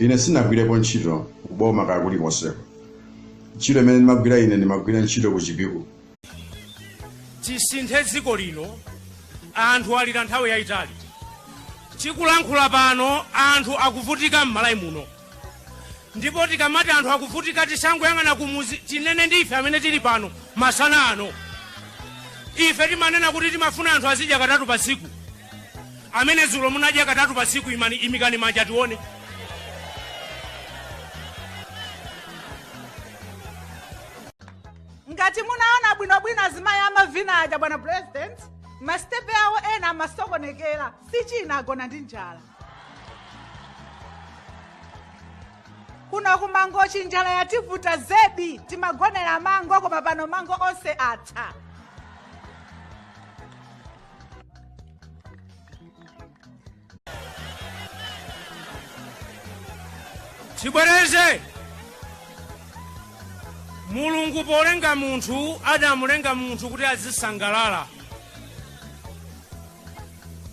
Ine sinagwirepo ntchito kuboma kakulikonseko. Ntchito imene ndimagwira ine, ndimagwira ntchito ku Chipiku. Tisinthe dziko lino. Anthu alira nthawi yayitali. Tikulankhula pano anthu akuvutika m'Malawi muno, ndipo tikamati anthu akuvutika, tisangoyang'ana kumuzi, tinene ndife amene tili pano masana ano. Ife timanena kuti timafuna anthu azidya katatu pa tsiku. Amene dzulo munadya katatu pa tsiku, imani, imikani manja tione. Ngati munaona bwinobwino, azimayi amavina aja, bwana President, masitepe awo ena amasokonekera. Si china, agona ndi njala. Kuno kuMangochi njala yativuta zedi. Timagonera mango, koma pano mango onse atha. Tibwereze: Mulungu polenga munthu adamulenga munthu kuti azisangalala.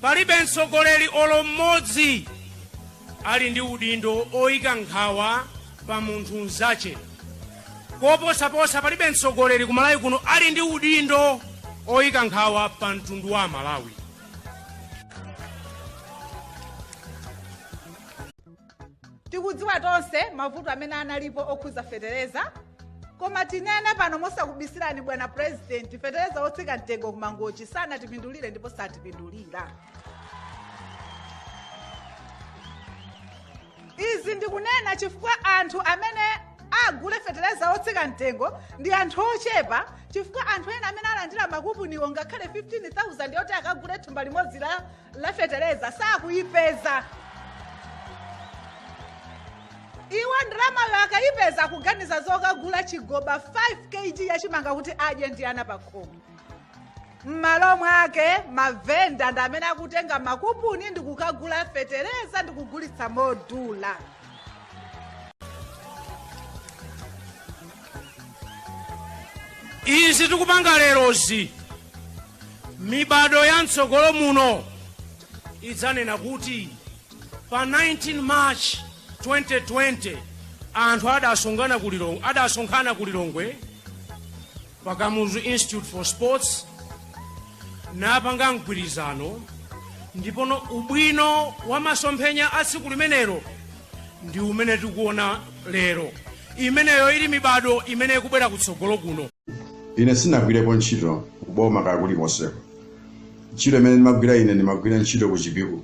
Palibe mtsogoleri olo mmodzi ali ndi udindo oyika nkhawa pa munthu mzache. Koposaposa, palibe mtsogoleri kuMalawi kuno ali ndi udindo oyika nkhawa pa mtundu wa Malawi. Tikudziwa tonse mavuto amene analipo okhuza fetereza, koma tinene pano mosakubisirani, bwana President, fetereza wotsika mtengo kuMangochi sanatipindulire ndipo satipindulira. Izi ndikunena chifukwa anthu amene agule fetereza wotsika mtengo ndi anthu ochepa, chifukwa anthu ena amene alandira makupuniwo ngakhale 15,000 yoti akagule thumba limodzi la fetereza sakuyipeza. Iwo ndalamayo akayipeza akuganiza zokagula chigoba 5 kg yachimanga kuti adye ndi ana pakhomo. M'malo mwake mavenda ndi amene akutenga makupuni ndi kukagula fetereza ndi kugulitsa modula. Izi tikupanga lerozi, mibado ya mtsogolo muno idzanena kuti pa 19 March 2020 anthu adasonkhana ku Lilongwe pa Kamuzu Institute for Sports napanga mgwirizano, ndipono ubwino wa masomphenya a tsiku limenelo ndi umene tikuona lero. Imeneyo ili mibado imene ikubwera kutsogolo kuno. Ine sinagwirepo ntchito kuboma kakulikonseko. Ntchito imene ndimagwira ine, ndimagwira ntchito ku Chipiku.